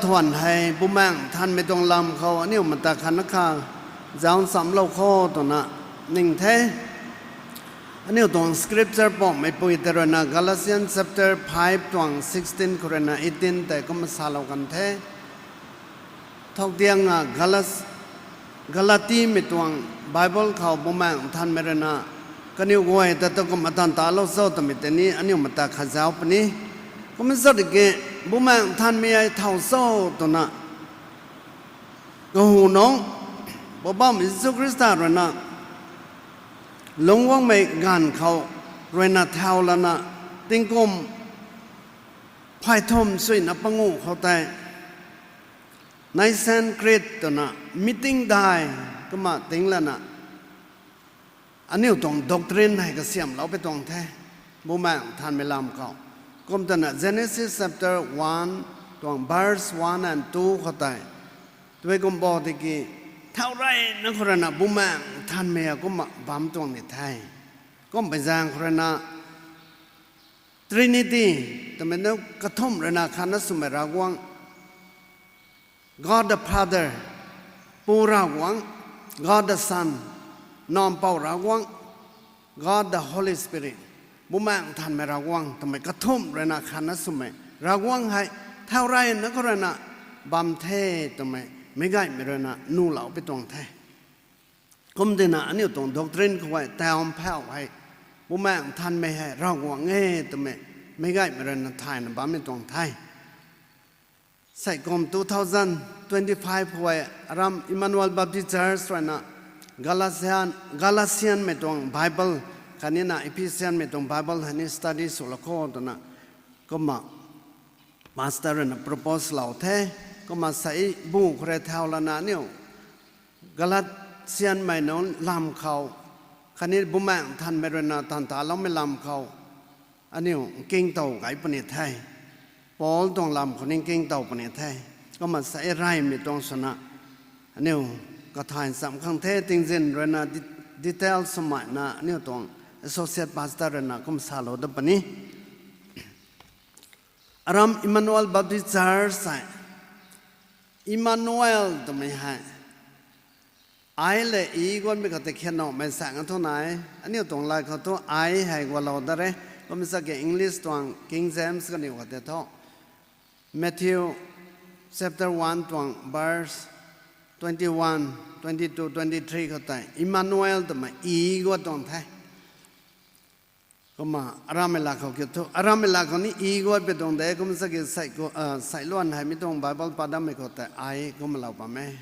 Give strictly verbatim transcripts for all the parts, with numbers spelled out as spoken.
Thuan hei Bumaengh Nthanmei tuang lam khou aniu mata khat na kha zauc nchamlou kho twna ning the. Aniu tuang scripture pumhmei pui tei ruina Galatians chapter five tuang sixteen khou ruina eighteen tei kumna salou kan the. Thau diang a Galas-, Galatimei tuang Bible khou Bumaengh Nthanmei ruina kaniw guay ta tu kumna taan talou cho twmei tei ni aniu mata khat zauc puni. Kumna zat ki Bumaengh Nthanmei hei thau cho twna kahu nungc Poubauhmei Jisu Khrista ruina lungc guangmei ganv khou ruina thau lana tingkum phay thum suina panguh khou tei Nicene Creed twna meeting dai kumna ting lana aniu tuang doctrine hei kasiamhlou pui tuang the, Bumaengh Nthanmei lam khou. Kum twna Genesis chapter one tuang verse one and two khou tei, tabui kum bo tiki, thau reyna khou ruina Bumaengh Nthanmei kumna bam tuang ni the. Kumpui zaeng khou ruina Trinity twmei nu kathumh ruina khatna swmei Ravguangc, God the Father, Pu Ravguangc, God the Son, Nac Mpouh Ravguangc, God the Holy Spirit, Bumaengh Nthanmei Ravguangc twmei kathumh ruina khatna swmei Ravguangc hei thau reyna khou ruina bam the twmei meicgaymei ruina nuhlou pui tuang the. Kum tina aniu tuang doctrine khou hei taw phauh hei Bumaengh Nthanmei hei Ravguangc e twmei meicgaymei ruina thayna bammei tuang the. Sei kum two thousand twenty-five khou hei aram Emmanuel Baptist Church ruina Galatian, Galatianmei tuang Bible khatni na Ephesianmei tuang Bible hei ni study swlou kho twna kumna pastor ruina propose lou the. Kumna sei bu khou rui thau lana aniu Galatianmei nunc lam khou khatni Bumaengh Nthanmei ruina taan taloumei lam khou aniu nkingtow gay puni the. Paul tuang lam khou ni nkingtow puni the. Kumna sei reymei tuang swna aniu kathay nchamc khang the, tingzin ruina de-, detail swmei na aniu tuang associate pastor ruina kum salou dat puni. Aram Emmanuel Baptist Church hei Emmanuel twmei hei ai le i guanmei khou tei khianmei saeng a thu nai. Aniu tuang lai khou thu ai hei gualou dat re. Kumna sa ki English tuang King James kaniw khou tei thu Matthew chapter one tuang verse twenty-one, twenty-two, twenty-three khou tei Emmanuel twmei i guat tuang the. Kumna aramei la khou kiu thu, aramei la khou ni i guat pui tuang de, kumna sa ki sei ku-, ah, sei luan hei mi tuang Bible padammei khou tei ai kumna lou bam e.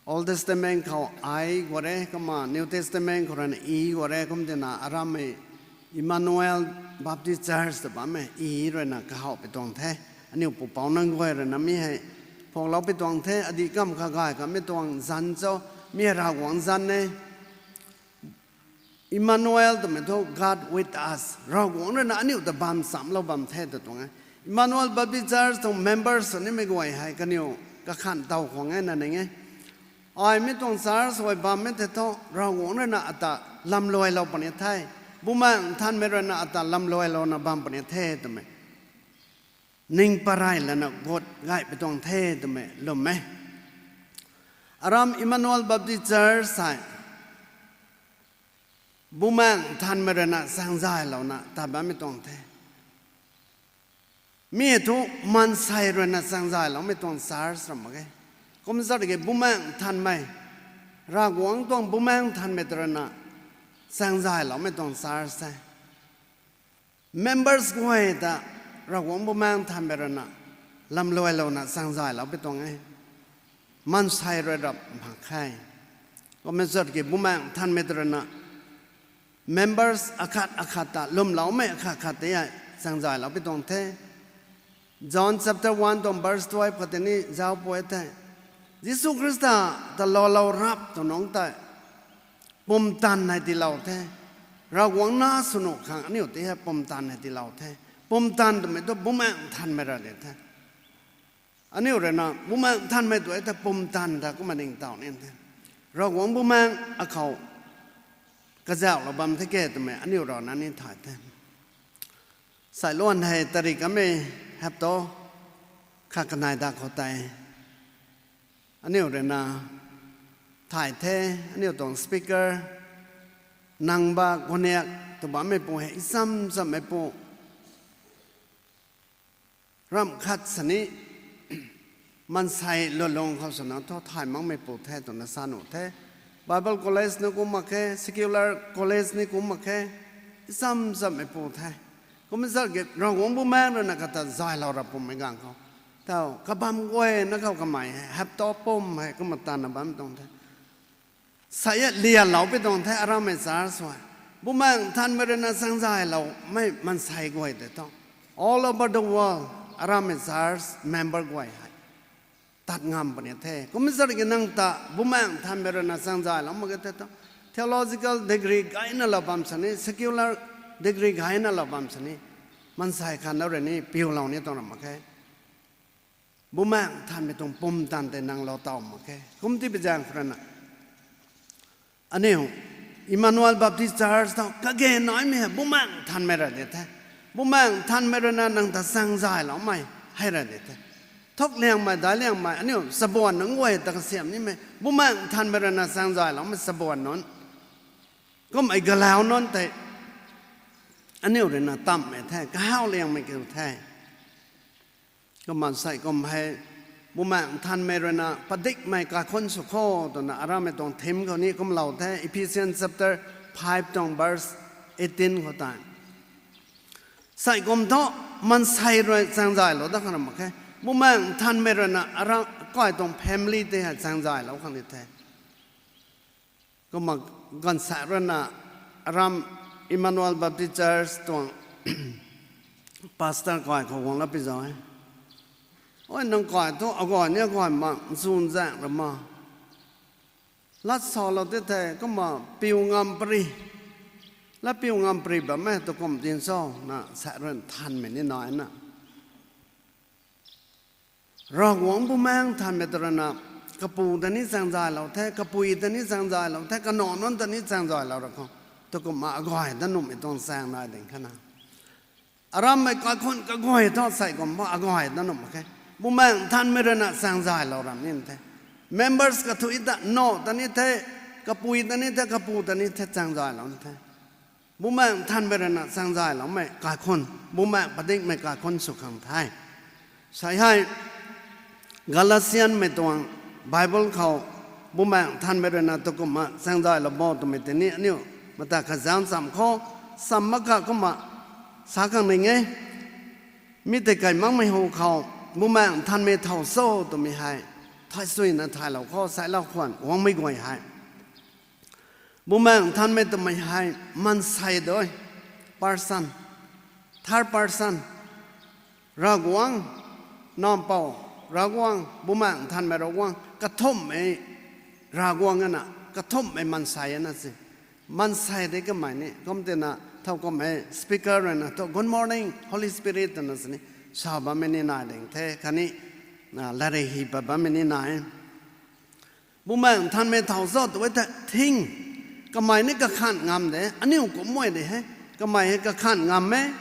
Old Testament khou ai guat re, kumna New Testament khou ruina i guat re, kum tina aramei Emmanuel Baptist Church ta bammei i ruina kahaw pui tuang the. Aniu pupouc nunc guay ruina mi hei phuaklou pui tuang the, adih kam kha gay kamei tuang zanc cho, mi hei Ravguangc zanc e. Emmanuel twmei thu God with us. Ravguangc ruina aniu ta bam nchamlou bam the tw tuang e. Emmanuel Baptist Church tuang members sw nimei guay hei kaniw kakhan tow khwang e na ning e. Ai mi tuang church guay bammei tei thu Ravguangc ruina ata lamluailou puni the. Bumaengh Nthanmei ruina ata lamluailouna bam puni the twmei ning parey lana gut gay pui tuang the twmei lwm e. Aram Emmanuel Baptist Church hei Bumaengh Nthanmei ruina chaengzaylouna tat bammei tuang the. Mi thu maansei ruina chaengzayloumei tuang church ram mak ge. Kumna zat ki Bumaengh Nthanmei, Ravguangc tuang Bumaengh Nthanmei ta ruina chaengzayloumei tuang church the. Members guay ta Ravguangc Bumaengh Nthanmei ruina lamluailouna chaengzaylou pui tuang e. Maansei rui rap mak khe. Kumna zat ki Bumaengh Nthanmei ta ruina members akhat akhat ta lwmloumei akhat khat tei hei chaengzaylou pui tuang the. John chapter one tuang verse twelve khou tei ni zauc pui the. Jisu Khrista ta loulou rap tw nungc tei pumtan hei tiilou the. Ravguangc nac swnuh khang aniu tei hei pumtan hei tiilou the. Pumtan twmei thu Bumaengh Nthanmei ra de the. Aniu ruina Bumaengh Nthanmei tu e ta pumtan ta kumna ningtow ni the. Ravguangc Bumaengh akhou kazauhlou bam the ke twmei aniu rana ni thay the. Sailuan hei tarik kamei hapta kha kanei da khou tei, aniu rui na thay the, aniu tuang speaker, nang ba guanniak tw bammeipu hei, ichamchammeipu, ramh khat sini, maansei lulung khou swna thu thay makmeipu the twna sa nuh the. Bible college ni kum mak khe, secular college ni kum mak khe, ichamchammeipu the. Kum zat ki Ravguangc Bumaengc rui na kata zaylou ra pummei ganv khou, tau kabam guayna khou kamei hei hap ta pum hei kumna tanna bam tuang the. Sa e lialou pi tuang the, arammei church hei. Bumaengc Nthanmei rui na chaeng zayloumei maansei guay tei thu, all over the world, arammei church member guay hei tat ngam puni the. Kum zat ki nang ta Bumaengc Nthanmei rui na chaeng zaylou mak ge the thu, theological degree gayna lou bam sini, secular degree gayna lou bam sini, maansei khat na rui ni piulou ni tuang ra mak khe. Bumaengc Nthanmei tuang pumtan tei nang lou taw mak khe. Kum ti pi zaeng khou rui na, aniu Emmanuel Baptist Church tho kage naimei hei Bumaengc Nthanmei ra di the. Bumaengc Nthanmei rui na nang ta chaeng zayloumei hei ra di the. Thuk liangmei, daic liangmei, aniu chabuan nunc guay ta kasiam nimei, Bumaengc Nthanmei rui na chaeng zayloumei chabuan nunc, kummei galau nunc tei aniu rui na tamhmei the, kahaw liangmei kiu the. Kumna sei kum hei, Bumaengc Nthanmei rui na padikmei kaikhunc sw kho twna arammei tuang theme khou ni kumlou the, Ephesians chapter five tuang verse eighteen khou tei. Sei kum thu, maansei rui chaeng zaylou dat khang ra mak khe. Bumaengc Nthanmei rui na aram kai tuang family tei hei chaeng zaylou khang di the. Kumna ganv sa rui na aram Emmanuel Baptist Church tuang pastor kai khou guang la pi zau e. Oi, nang kai thu agay ni agay ma, nchun zaeng ra ma, lat salou ti the, kumna piu ngam pari, lat piu ngam pari bam e tu kum tin cho na sa rui nthanmei ni nai na. Ravguangc Bumaengc Nthanmei ta rui na, kapu ta ni chaeng zaylou the, kapui ta ni chaeng zaylou the, kanac nunc ta ni chaeng zaylou ra khou, tu kumna agay dat nuhmei tuang chaeng nai ding kha na. Arammei kaikhunc kaguay thu sei kum thu agay dat nuh mak khe. Bumaengc Nthanmei rui na chaeng zaylou ram ni the. Members kathui ta nac ta ni the, kapui ta ni the, kapu ta ni the, chaeng zaylou ni the. Bumaengc Nthanmei rui na chaeng zayloumei kaikhunc, Bumaengc padikmei kaikhunc sw khang the. Sei hei, Galatianmei tuang Bible khou, Bumaengc Nthanmei rui na tu kumna chaeng zaylou bo twmei tei ni aniu mata kha zauc cham khou, cham mak kha kumna sa khang ning e. Mi tei kai makmei hu khou, Bumaengc Nthanmei thow cho twmei hei, thay suina thaylou khou, sailou khwan guangmei guay hei. Bumaengc Nthanmei twmei hei maansei dui, person, third person, Ravguangc, Nac Mpouh, Ravguangc, Bumaengc Nthanmei Ravguangc, kathumhmei Ravguangc ana, kathumhmei maansei ana si. Maansei de kamei ni, kum tina, thow kummei speaker rui na, thow, Good morning, Holy Spirit, twna sini, sa bammei ni nai ding the, khatni, na, latrik hy pat bammei ni nai. Bumaengc Nthanmei thow cho tw e the, thing. Kamei ni kakhan ngam de, aniu kumhmei de hei. Kamei hei kakhan ngam e.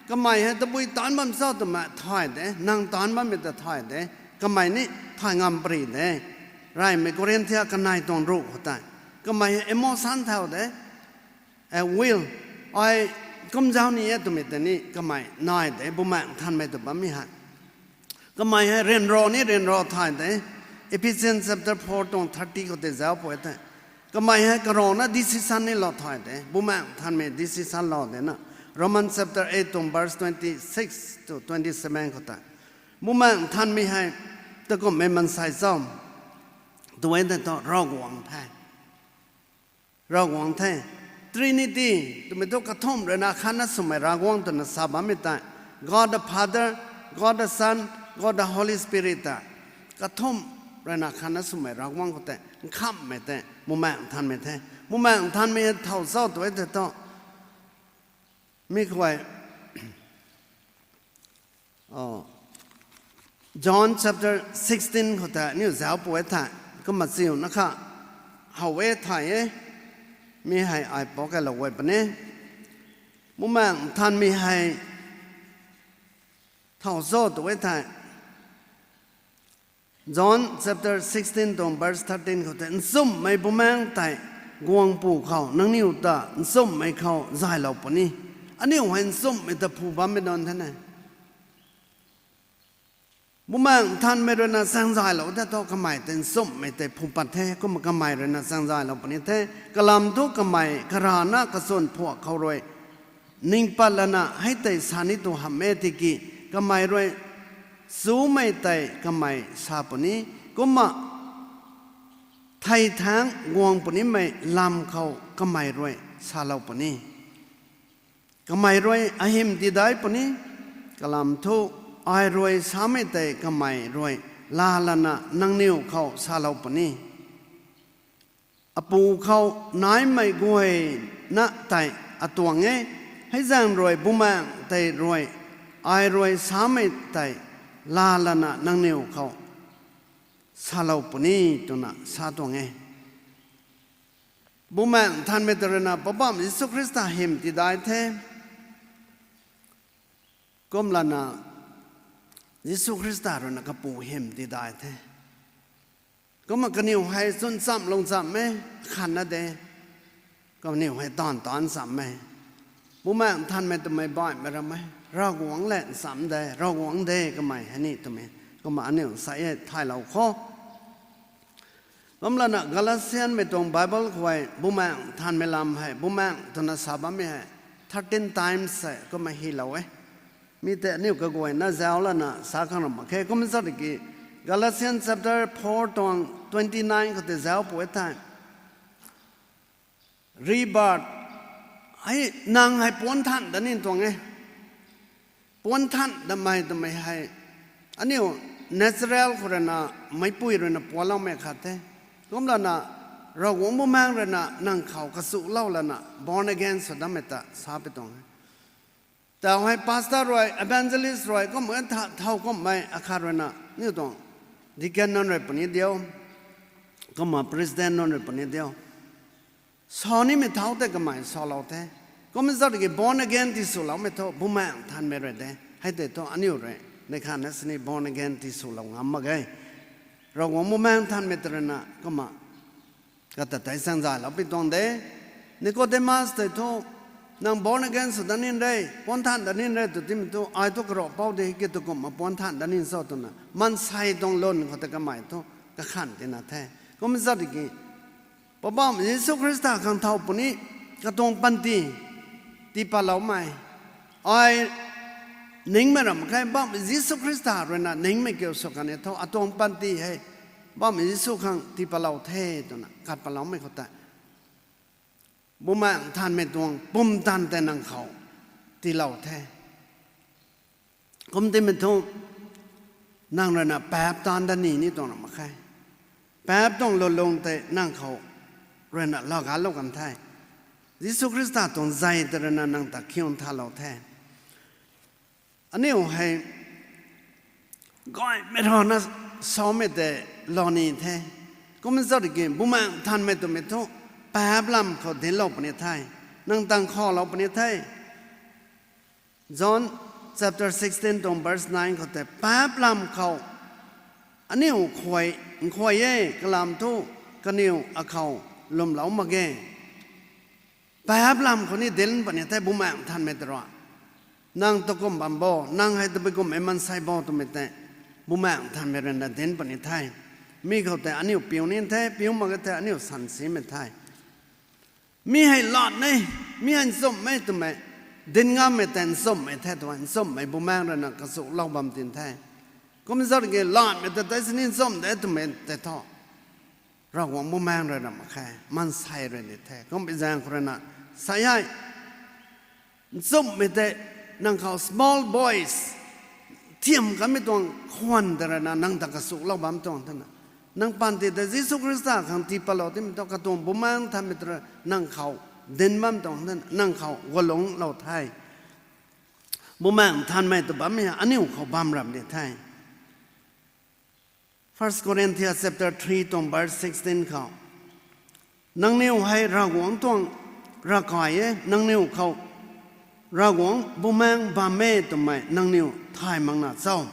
Kamei hei tabui taanc bam cho twmei thay de, nang taanc bammei ta thay de. Kamei ni thay ngam pary de. Reymei Korinthia kanei tuang ruh khou tei, kamei hei emotion thow de. Will, ai kum zauc ni e twmei tei ni kamei nai de, Bumaengc Nthanmei tw bammei hei. Kamei hei ryanra ni ryanra thay de. Ephesians chapter four tuang thirty khou tei zauc pw e the. Kamei hei karana decision ni lou thay de. Bumaengc Nthanmei decision lou de na. Romans chapter eight tuang verse twenty-six to twenty-seven khou tei, Bumaengc Nthanmei hei takummei maansei cho tw e the, thow Ravguangc the. Ravguangc the. Trinity twmei thu kathumh rui na khatna swmei Ravguangc twna sa bammei tei, God the Father, God the Son, God the Holy Spirit ta, kathumh rui na khatna swmei Ravguangc khou tei nkhamhmei tei Bumaengc Nthanmei the. Bumaengc Nthanmei hei thow cho tw e the, thow mi khou John chapter sixteen khou tei aniu zauc pw e the, kumna chiuna kha how e thay e, mi hei ai pou kailou guay puni. Bumaengc Nthanmei hei thow cho tw e the, John chapter sixteen tuang verse thirteen khou tei, nchumhmei bumaengc tei guangpu khou nangniw ta nchumhmei khou zaylou puni. Aniu hei nchumhmei ta phu bammei nunc the ne. Bumaengc Nthanmei rui na chaeng zaylou the thu kamei tei nchumhmei tei phu pat the, kumna kamei rui na chaeng zaylou puni the. Kalam thu kamei karana kachwn phuak khou rui ning pat lana hei tei sa ni tu hamh e tiki, kamei rui chumei tei kamei sa puni, kumna thei thaengc guang punimei lam khou kamei rui salou puni. Kamei rui ahym tidai puni, kalam thu ai rui samei tei kamei rui laalana nangniw khou salou puni. Apu khou naimei guayna tei atuang e, hei zaeng rui Bumaengh tei rui ai rui samei tei laalana nangniw khou salou puni twna sa tuang e. Bumaengh Nthanmei ta rui na Poubauhmei Jisu Khrista hym tidai the. Kumlana Jisu Khrista rui na Kapu hym tidai the. Kumna kaniw hei chwn chamv lung chamv e, khanna de. Kaniw hei taanv taanc chamv e. Bumaengh Nthanmei twmei baihmei ram e. Ravguangc le nchamc de, Ravguangc de kamei hei ni twmei. Kumna aniu sa e thaylou kho. Kumlana Galatianmei tuang Bible khou hei Bumaengh Nthanmei lam hei, Bumaengh twna sa bammei hei thirteen times hei kumna hylou e. Mi tei aniu kaguayna zauc lana sa khang ram mak khe. Kum zat ki Galatians chapter four tuang twenty nine khou tei zauc pu e thei, rebirth, hei nang hei puanc than dat ni tuang e. Puanc than datmei twmei hei aniu natural khou rui na, meicpui rui na puanloumei khat the. Kumlana Ravguangc Bumaengh rui na nang khou kachulou lana born again sw dammei ta sa pi tuang e. Tau hei pastor rui, evangelist rui, kumna tha-, thau kumhmei akhat rui na, niw tuang deacon nunc rui puni diu, kumna president nunc rui puni diu, sa nimei thau tei kamei salou the. Kum zat ki born again tiswloumei thu Bumaengh Nthanmei rui de. Hei tei thu aniu rui neih khatna sini born again tiswlou ngam mak ge. Ravguangc Bumaengh Nthanmei ta rui na kumna kata tei chaeng zaylou pi tuang de. Nicodemus tei thu, nang born again sw dat nin re, puanc than dat nin re tw timei thu, ai thu karapou de ki tu kumna puanc than dat nin cho twna maansei tuang lwn khou tei kamei thu kakhan tina the. Kum zat ki Poubauhmei Jisu Khrista khang thau puni, katuang panty tiipatloumei, ai ningmei ram khe, Poubauhmei Jisu Khrista rui na ningmei kiu sw kan e thu atuang panty hei Poubauhmei Jisu khang tiipatlou the twna kat patloumei khou tei Bumaengh Nthanmei tuang pumtan tei nang khou tiilou the. Kum timei thu nang rui na paap taanv dat ni ni tuang ram mak khe. Paap tuang lulung tei nang khou rui na laganclou kan the. Jisu Khrista tuang zei tei rui na nang ta khiun thalou the. Aniu hei gaymei rana samei tei lou ni the. Kum zat ki Bumaengh Nthanmei twmei thu paap lam khou dinclou puni the. Nang tang khaulou puni the. John chapter sixteen tuang verse nine khou tei paap lam khou aniu khuay, nkhuay e kalam thu kaniw akhou lwmlou mak ge. Paap lam khou ni dinc puni the Bumaengh Nthanmei ta rui. Nang ta kum bam bo, nang hei tabui kummei maansei bo twmei tei Bumaengh Nthanmei rui na dinc puni the. Mi khou tei aniu piu ni the, piu mak ge thei aniu sansimei the. Mi hei lat e, mi hei nchumhmei twmei dinc ngammei tei nchumhmei the twna nchumhmei Bumaengh rui na kachulou bam tin the. Kum zat ki latmei ta tei sini nchumh de twmei tei thu Ravguangc Bumaengh rui na mak khe, maansei rui ni the. Kumbi zaeng khou rui na sa e, nchumhmei tei nang khou small boys, thiam kanmei tuang khwan tei rui na nang ta kachulou bam tuang thena, nang panty tei Jisu Khrista khang tiipatlou timei thu katuang Bumaengh Nthanmei ta rui nang khou dinc bam tuang thena, nang khou gualungclou the. Bumaengh Nthanmei tw bammei aniu khou bam ram ni the. First Corinthians chapter three tuang verse sixteen khou, nangniw hei Ravguangc tuang ravkai e, nangniw khou Ravguangc Bumaengh bam e twmei nangniw thay makna cho?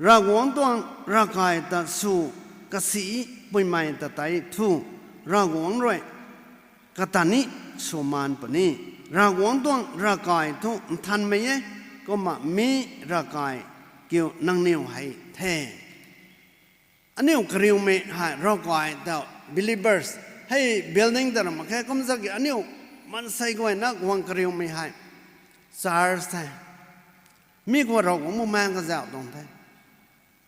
Ravguangc tuang ravkai ta sw kasi puimei ta tei thu, Ravguangc rui kata ni sw maan puni. Ravguangc tuang ravkai thu nthanmei e, kumna mi ravkai kiu nangniw hei the. Aniu kariumei hei ravkai ta believers, hei building ta ram mak khe, kumzak ki aniu maansei guayna guang kariumei hei church the. Mi khou Ravguangc Bumaengh kazauh tuang the.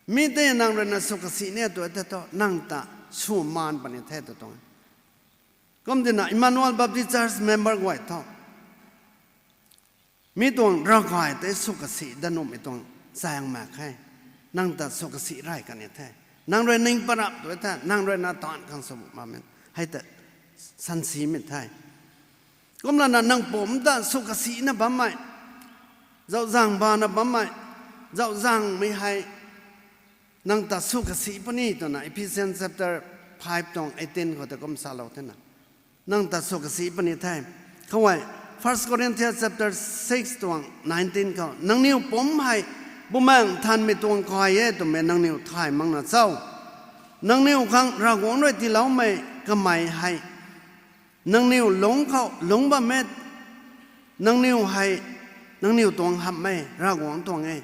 Mi tei nang rui na sw kasi ni tu the thu, nang ta sw maan puni the tw tuang. Kum tina Emmanuel Baptist Church member guay thu, mi tuang ravkai tei sw kasi dat nuhmei tuang chaeng mak khe. Nang ta sw kasi rey kan ni the. Nang rui ning parap tu the, nang rui na taanv khang sw bammei hei ta sansimei the. Kumlana nang pumc ta sw kasina bammei, zauczang bana bammei, zauczangmei hei nang ta sw kasi puni twna Ephesians chapter five tuang eighteen khou tei kum salou thena. Nang ta sw kasi puni the. Khou e, First Corinthians chapter six tuang nineteen khou, nangniw pumc hei Bumaengh Nthanmei tuang kai e twmei nangniw thay makna cho? Nangniw khang Ravguangc rui tiiloumei kamei hei nangniw lungc khou lungc bam e. Nangniw hei, nangniw tuang hamh e, Ravguangc tuang e.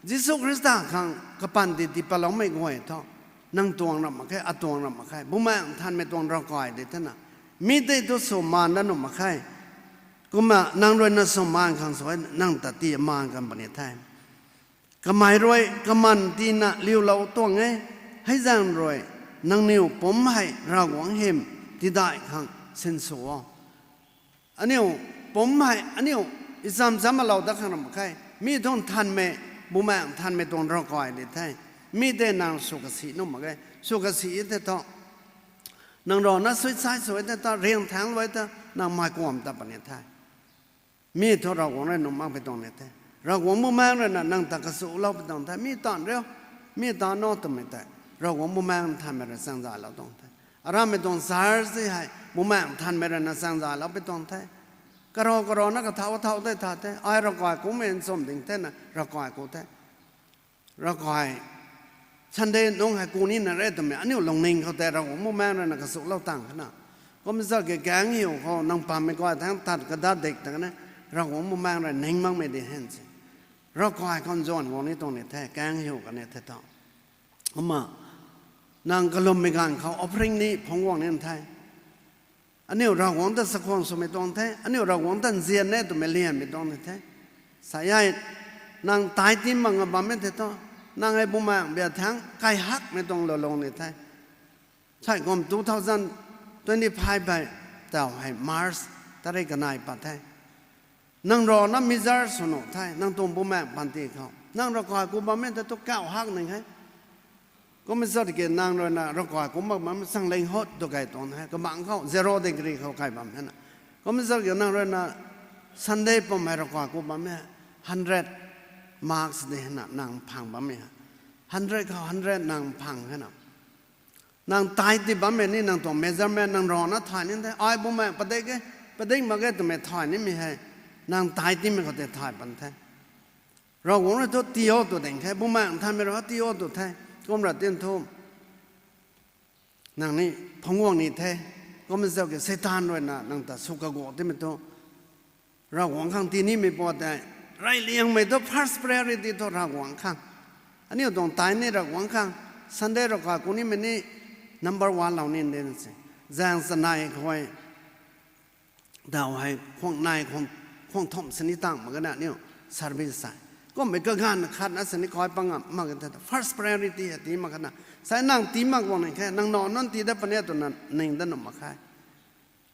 Jisu Khrista khang kapaan ti tii patloumei guay thu, nang tuang ram mak khe, atuang ram mak khe, Bumaengh Nthanmei tuang ravkai di thena. Mi tei thu sw maan dat nuh mak khe. Kumna nang rui na sw maan khang sw e, nang ta tii maan kan puni the. Kamei rui kaman tina liulou tuang e, hei zaeng rui nangniw pumc hei Ravguangc hym tidaih khang sinsw o. Aniu pumc hei aniu icham cham alou dat khang ram mak khe. Mi thu nthanmei, Bumaengh Nthanmei tuang ravkai di the. Mi tei nang sw kasi nuh mak khe. Sw kasi the thu, nang rui na suicide sw e the thu, riang thaeng luai the, nang mei kuam ta puni the. Mi thu Ravguangc rui nuh makpui tuang ni the. Ravguangc Bumaengh rui na nang ta kachulou pui tuang the. Mi taanv riu, mi taanv o twmei tei Ravguangc Bumaengh Nthanmei rui chaeng zaylou tuang the. Aramei tuang church ti hei Bumaengh Nthanmei rui na chaeng zaylou pui tuang the. Karou karou na kathau thau tei tha the. Ai ravkai kumei nchumh ding the na ravkai ku the. Ravkai, Sunday nungc hei ku nina re twmei aniu lungning khou tei Ravguangc Bumaengh rui na kachulou tang khana. Kum zak ki kaeng hiu khou nang pammei guay thangc tat kadat dik ta kane, Ravguangc Bumaengh rui ning makmei di hen se. Ravkai khou nzuan guang ni tuang ni the, kaeng hiu kan ni the tho. Kumna, nang kalummei ganv khou offering ni phungc guang ni the. Aniu Ravguangc ta chakhwang swmei tuang the, aniu Ravguangc ta nzian e twmei lianmei tuang ni the. Sa e, nang tithe ti mak nga bammei the thu, nang hei Bumaengh bia thangc kai hakmei tuang lulung ni the. Sai kum two thousand twenty-five hei, tau hei March tarik kanei pat the. Nang rui na measure sw nuh the, nang tuang Bumaengh panty khou. Nang ravkai ku bammei the thu kauh hak ning he. Kum zat ki nang rui na ravkai ku mak bammei chang ling hot tu kai tuang he. Kabangc khou zero degree khou kai bam he na. Kum zat ki nang rui na Sunday pum hei ravkai ku bammei hundred marks di he na nang phang bammei he. Hundred khou hundred nang phang he na. Nang tithe ti bammei ni nang tuang measurement nang rui na thay ni the. Ai Bumaengh padik e, padik mak ge twmei thay nimei hei. Nang tithe timei khou tei thay pan the. Ravguangc rui thu tii o tw ding the, Bumaengh Nthanmei rui thu tii o tw the. Kum ra tin thu, nang ni phungc guang ni the. Kum zat ki Seitaan rui na nang ta sw kaguak timei thu, Ravguangc khang tii nimei pat tei, reyliangmei thu first priority thu Ravguangc khang. Aniu tuang tithe ni Ravguangc khang, Sunday ravkai ku nimei ni number one lou ni de se. Zaeng chanei khou, tau hei khwang nei, khwang, khwang thumh sini tang mak ge na aniu service sai. Kummei kaganv khat na sini kai pang ngam mak ge the, first priority hei tii mak khana. Sai nang tii mak guang ni khe, nang nac nunc tii dat puni e twna ning dat nuh mak khe.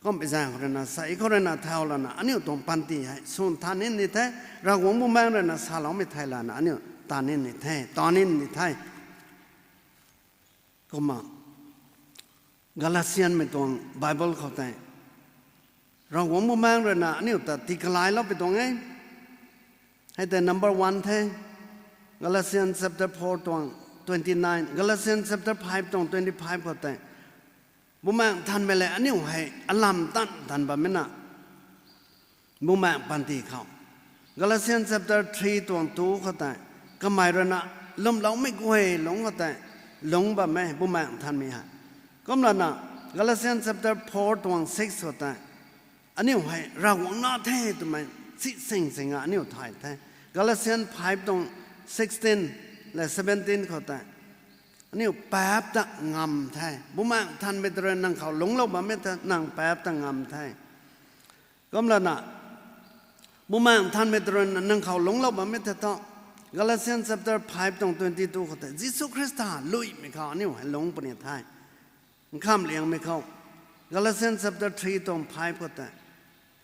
Kummei zaeng khou rui na, sai khou rui na thau lana, aniu tuang panty hei swn than ni ni the, Ravguangc Bumaengh rui na saloumei thei lana, aniu tan ni ni the, tan ni ni the. Kumna, Galatianmei tuang Bible khou tei, Ravguangc Bumaengh rui na aniu ta tii kalailou pui tuang e. Hei tei number one the, Galatians chapter four tuang twenty-nine, Galatians chapter five tuang twenty-five khou tei, Bumaengh Nthanmei lev aniu hei alam tan tan bammei na, Bumaengh panty khou. Galatians chapter three tuang two khou tei, kamei rui na lwmloumei guay lungc khou tei lungc bam e Bumaengh Nthanmei hei. Kumlana Galatians chapter four tuang six khou tei aniu hei Ravguangc na the twmei si sing singa aniu thay the. Galatians five tuang sixteen le seventeen khou tei aniu paap ta ngam the. Bumaengh Nthanmei tei rui nang khou lungclou bammei the, nang paap ta ngam the. Kumlana Bumaengh Nthanmei tei rui nang khou lungclou bammei the thu, Galatians chapter five tuang twenty two khou tei Jisu Khrista luimei khou aniu hei lungc puni the. Nkhamliangmei khou Galatians chapter three tuang five khou tei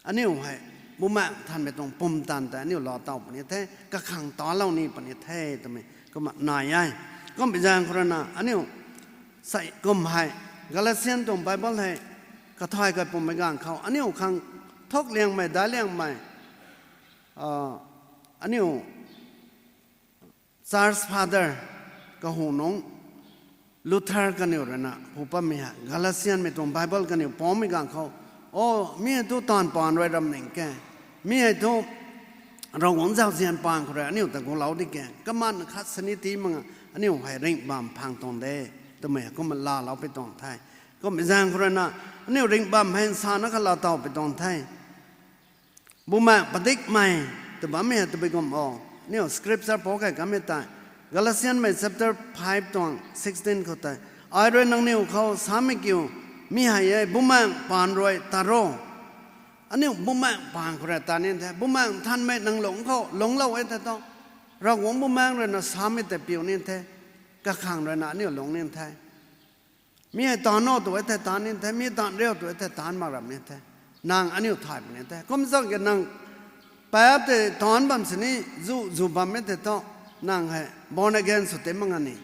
aniu hei Bumaengh Nthanmei tuang pumtan tei aniu lou taw puni the, kakhang talou ni puni the twmei kumna nai e. Kummei zaeng khou rui na aniu sei kum hei Galatian tuang Bible hei kathay kai pummei ganv khou aniu khang thukliangmei, daicliangmei, aniu church father kahunungc Luther kaniw rui na hu pammei hei Galatianmei tuang Bible kaniw pammei ganv khou, o, mi hei thu taanv paan rui ram ning ke, mi hei thu Ravguangc zauzian paan khou rui aniu ta gulou di ke, kaman khat sini ti mak a, aniu hei ringh bam phang tuang de twmei kumna laalou pi tuang the. Kummei zaeng khou rui na aniu ringh bam hei nsana kha laa taw pi tuang the. Bumaengh padikmei tw bammei hei tabui kum o, aniu scripture pou kei kamei tei Galatianmei chapter five tuang sixteen khou tei, ai rui nangniw khou samei kiu mi hei e, Bumaengh paan rui tat ro. Aniu Bumaengh paan khou rui tat ni the, Bumaengh Nthanmei nang lungc khou lungclou e the thu, Ravguangc Bumaengh rui na samei tei piu ni the, kakhang rui na aniu lungc ni the. Mi hei taanc o tw e thei taanc ni the, mi taanc riu tw e thei taanc mak ram ni the. Nang aniu thay puni the. Kum zak ke nang paap tei taanc bam sini zu zu bammei tei thu, nang hei born again sw ti mak a ni.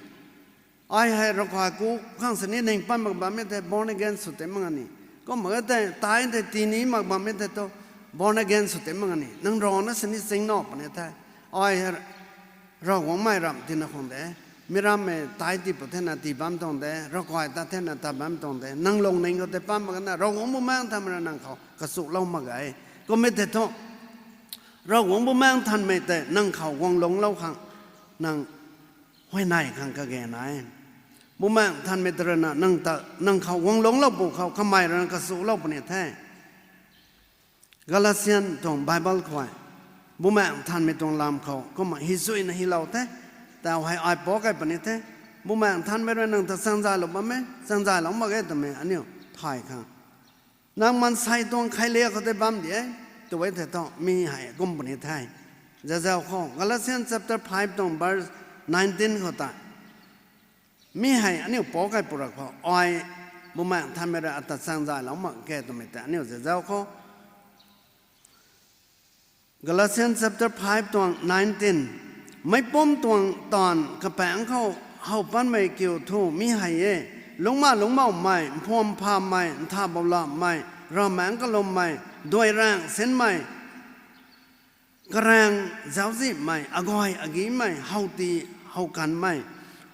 Ai hei ravkai ku khang sini ning pat mak bammei tei born again sw ti mak a ni. Kum mak e tei tai tei tii ni mak bammei tei thu born again sw ti mak a ni. Nang rana sini ching naw puni the. Ai hei Ravguangcmei ramh tina khang de, mi rammei tai tii pw thena tii bam tuang de, ravkai tat thena tat bam tuang de, nang lungning khou tei pat mak kana Ravguangc Bumaengh Nthanmei rui nang khou kachuklou mak ge. Kummei tei thu Ravguangc Bumaengh Nthanmei tei nang khou guang lungclou khang nang huayney khang kage nai. Bumaengh Nthanmei tei rui na nang ta, nang khou guang lungclou pw khou kamei rui na kachuklou puni the. Galatian tuang Bible khou Bumaengh Nthanmei tuang lam khou kumna hi suina hilou the. Tau hei ai pou kei puni the. Bumaengh Nthanmei rui nang ta changzaylou bam e, changzaylou mak ge twmei aniu thay khang, nang maansei tuang khailiak khou tei bam di e tw e thei thu mi hei kum puni the. Zazau khou Galatians chapter five tuang verse nineteen khou tei mi hei aniu pou kei pura khou ai Bumaengh Nthanmei rui ata changzaylou mak ge twmei tei aniu zazau khou Galatians chapter five tuang nineteen, meicpumc tuang taanv kapaengc khou how patmei kiu thu mi hei e, lungcma lungcmaumei, mphuam phamei, ntha boulamei, ravmaengc kalummei, duai raeng sinmei, karaeng zauczihmei, agay agimei, howti howkanmei,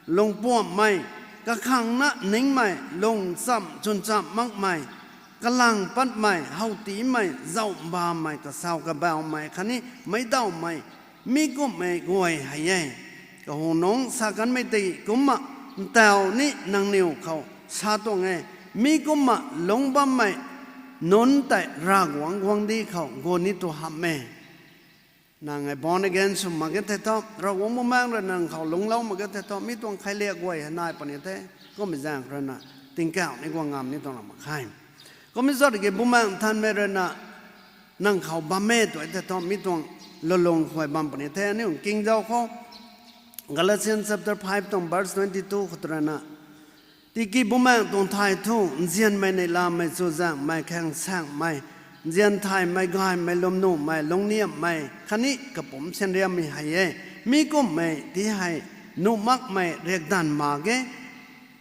lungpuamhmei, kakhangna ningmei, lungcham chwncham makmei, kalang patmei, howtimei, zauh bamei, kasau kabaumei khatni meicdawmei, mi kumhmei guay hei e. Kahunungc sa kanmei tei kumcna ntaw ni nangniw khou sa tuang e, mi kumna lungc bammei nunc tei Ravguangc guangcdic khou gu ni tu hamh e. Nang hei born again sw mak ge thei thu, Ravguangc Bumaengh rui nang khou lungclou mak ge thei thu, mi tuang khailiak guay hei nai puni the. Kummei zaeng khou rui na tingkauh ni guang ngam ni tuang lam mak khe. Kummei zat ki Bumaengh Nthanmei rui na nang khou bam e tw e thei thu, mi tuang lulung khuay bam puni the. Aniu kingzau khou Galatians chapter five tuang verse twenty two khou tw rui na, tiki Bumaengh tuang thay thu nzianmei, neihlamei, chuzaenghmei, khaengsaenghmei, nzian thaymei, gaymei, lwmnuhmei, lungcniamhmei khatni kapumc sianriammei hei e. Mi kumhmei ti hei nuh makmei riakdanv mak ge.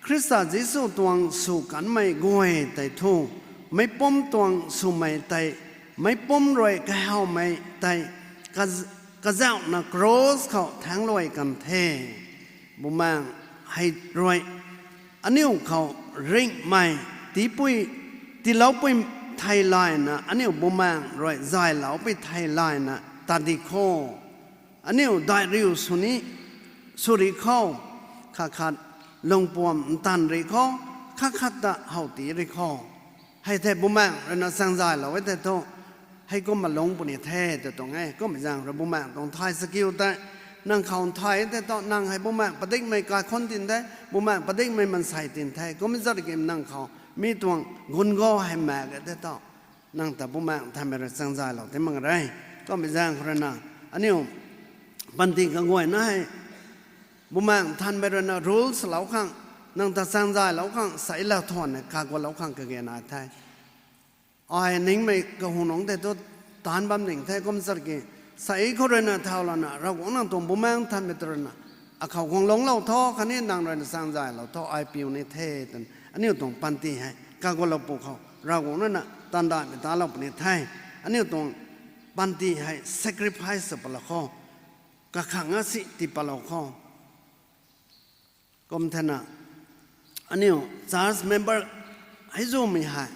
Khrista Jisu tuang sw kanmei guay tei thu meicpumc tuang swmei tei meicpumc rui kahawmei tei kaz- kazauhna cross khou thaengcluai kan the. Bumaengh hei rui aniu khou ringhmei tiipui, tiiloupui thei layna, aniu Bumaengh rui zayloupui thei layna tat di kho. Aniu daihriu sw ni sw rui khou, khat khat lungpuam ntanv rui khou, khat khat ta how tii rui khou, hei thei Bumaengh rui na chaengzaylou e thei thu, heikumna lungc puni the tw tuang e. Kummei zaeng rui Bumaengh tuang thay chakiu tei nang khou nthai thei thu, nang hei Bumaengh padikmei kaikhunc tin the, Bumaengh padikmei mansei tin the. Kummei zat ki nang khou mi tuang gun go hei maek e thei thu, nang ta Bumaengh Nthanmei rui chaengzaylou ti mak re. Kummei zaeng khou rui na, aniu panty kaguayna hei Bumaengh Nthanmei rui na rule swlou khang, nang ta chaengzaylou khang, sei lauthuan e kagualou khang kage nai the. Ai ningmei kahunungc tei thu taanc bam ding the. Kum zat ki, sei khou rui na thau lana Ravguangc nang tuang Bumaengh Nthanmei ta rui na, akhou guang lungclou tho, khatni nang rui na chaengzaylou tho, ai piu ni the twna aniu tuang panty hei kagualou pw khou Ravguangc rui na tandaihmei talou puni the. Aniu tuang panty hei sacrifice sw patlou khou, kakhang a si tii patlou khou, kum thena, aniu church member hei zumei hei,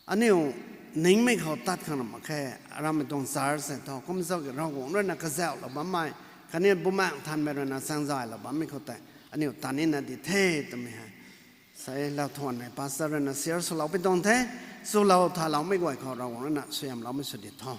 aniu ningmei khou tat khang na mak khe. Ramei tuang church hei thu kum zat ki Ravguangc rui na kazauhlou bammei, khatni Bumaengh Nthanmei rui na chaengzaylou bammei khou tei aniu tan nina di the twmei hei, sei lauthuan hei pastor rui na share swlou pi tuang the. Swlou thaloumei guay khou Ravguangc rui na suaihiamloumei sw di tho.